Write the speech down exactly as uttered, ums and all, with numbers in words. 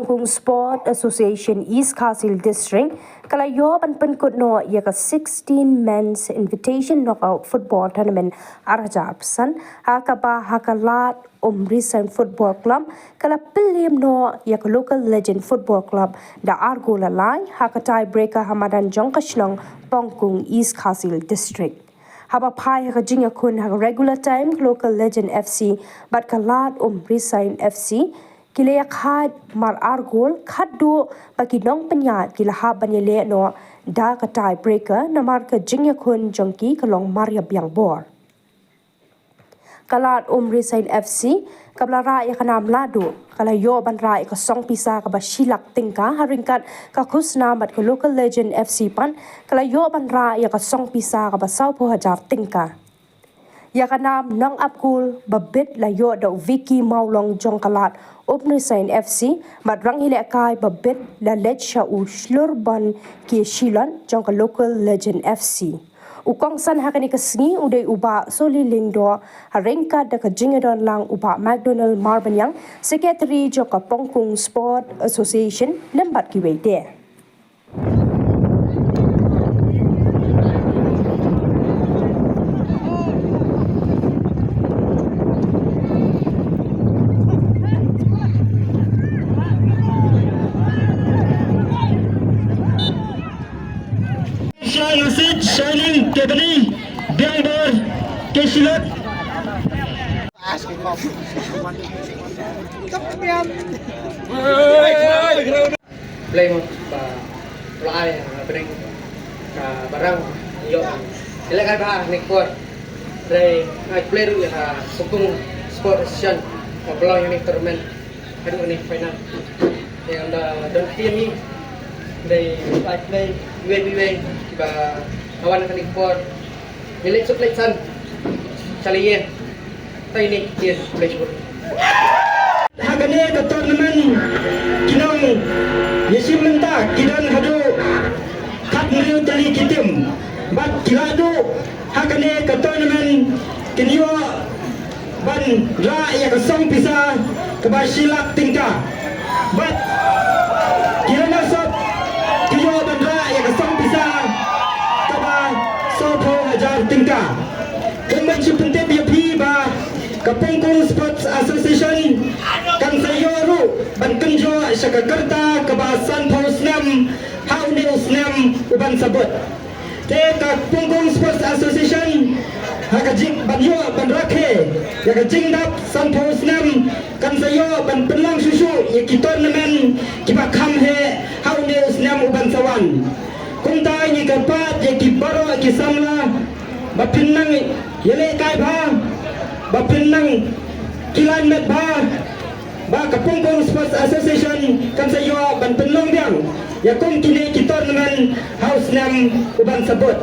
Pung Sport Association East Khasi Hills District ka la ïoh ban pynkut noh ïa ka sixteen Men's Invitation Knockout Football Tournament ar hajar arphew san, ha kaba ha ka Lad Umrysien Football Club ka la pynliem noh ïa ka Local Legend Football Club da ar gol la lai ha ka tie breaker ha madan jong ka shnong Pongkung, East Khasi Hills District. Haba phai ha ka jingïakhun ha ka regular time, ka Local Legend F C bad ka Lad Umrysien F C ki la ïakhaid mar ar gol, khatduh ba ki nongpynïaid ki la hap ban ïaleh noh da ka tie breaker namar ka jingïakhun jong ki ka long mar ïabiang bor. Ka Lad Umrysien F C kaba la rah ïa ka nam Lahduh ka la ïoh ban rah ïa ka song pisa kaba shi lak tyngka, ha ryngkat ka khusnam bad ka Local Legend F C pat ka la ïoh ban rah ïa ka song pisa kaba sawphew hajar tyngka. Ïa ka nam nongap gol ba bit la ïoh da u Vicky Mawlong jong ka Lad Umrysien F C bad rangïalehkai ba bit la leit sha u Shlurban K Shilon jong ka Local Legend F C. U kongsan ha kane ka sngi u dei u Bah Soli Lyngdoh, ha ryngkat da ka jingïadon lang u Bah McDonald Marbaniang, Secretary jong ka Pongkung Sport Association, lem bad kiwei de. Shining Seed, Shining Kebni, Biangbor, Keshilot. Play mo ba play ha bring ka barang yo. Sila ka ba ni por. Play, ai play ru ha Sukung Sport Association ka belong ni tournament. Haduh ni final. Yang da don team ni. Dei ai play wei wei ba awan ka ni por. Milik suk lek san. Chale ye. Tai ni ye play suk. Ha kane ka tournament ki nongïashim bynta ki don haduh khathynriew tylli ki team. Bad ki la duh ha kane ka tournament kin ïoh ban rah ïa ka song pisa kaba shi lak tyngka. Bad ki runners up ki ïoh ban rah ïa ka song pisa kaba sawphew hajar tyngka. Kum ban shu pyntip ïa phi ba ka Pongkung Sports Association kan sa ïoh ruh ban kynjoh sha ka karta kaba sanphew snem ha une u snem u ban sa bud. Te ka Pongkung Sports Association ha ka jing ban ïoh ban rakhe ïa ka jingdap sanphew snem kan sa ïoh ban pynlong shuh shuh ïa ki tournament kiba kham heh ha une u snem u ban sa wan. Kumta ngi kyrpad ïa ki baroh ki samla ba phin nang ïalehkai bha, ba phin nang kilan met bha, ba ka Pongkung Sports Association kan sa ïoh ban pynlong biang ïa kum kine ki tournament ha u snem u ban sa bud.